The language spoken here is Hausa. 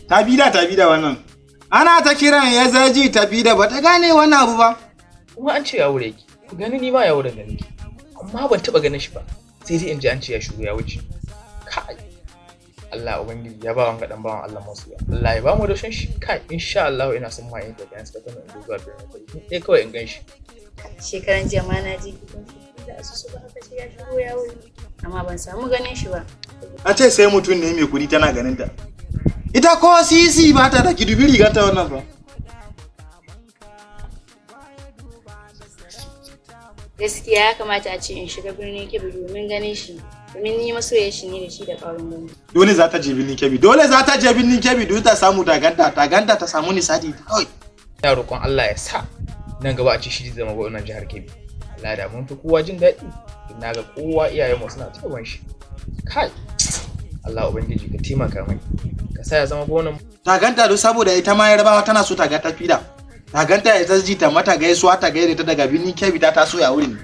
Tafida, Tafida wannan. Ana ta kiran ya zaji Tafida, ba ta gane wannan abu ba. Kuma an ce ya wure ki. Ku gani, ni ma ya wurin da nake. Amma ban taɓa ganin shi ba. Sai dai in ji an ce ya shigo ya wuce. Kai. Allah Ubangiji ya ba wanga dan bawan Allah masu. Allah ya ba mu dashen shi. Kai, insha Allah ina son ma yin tafiya suka Kano, in zuwa birnin Kebbi. Ɗaya kawai in gan shi. Shekaran jiya ma na je gidan shi da asusu ba, aka ce ya shigo ya wuri, amma ban samu ganin shi ba. A ce sai mutum ne mai kuɗi tana ganin ta. Ita ko sisi ba ta da, ki dubi rigarta wannan ba. Gaskiya ya kamata a ce in shiga birnin Kebbi domin ganin shi, domin ni masoyar shi ne da shi da ƙaurin gani. Dole za ta je birnin Kebbi. Dole za ta je birnin Kebbi don ta samu ta ganta, ta ganta, ta samu nisadi kawai. Ina roƙon Allah ya sa nan gaba a ce shi zai zama gwamnan jihar Kebbi. Allah da mun fi kowa jin daɗi. Na ga kowa, iyayenmu suna ta shi. Kai. Allah Ubangiji ka taimaka mai. Ka sa ya zama gwamnan. Ta ganta don saboda ita ma Yarbawa tana so ta ga Tafida. Ta ganta, ya ji ta mata gaisuwa, ta gaida ta daga birnin Kebbi ta taso ya wurin.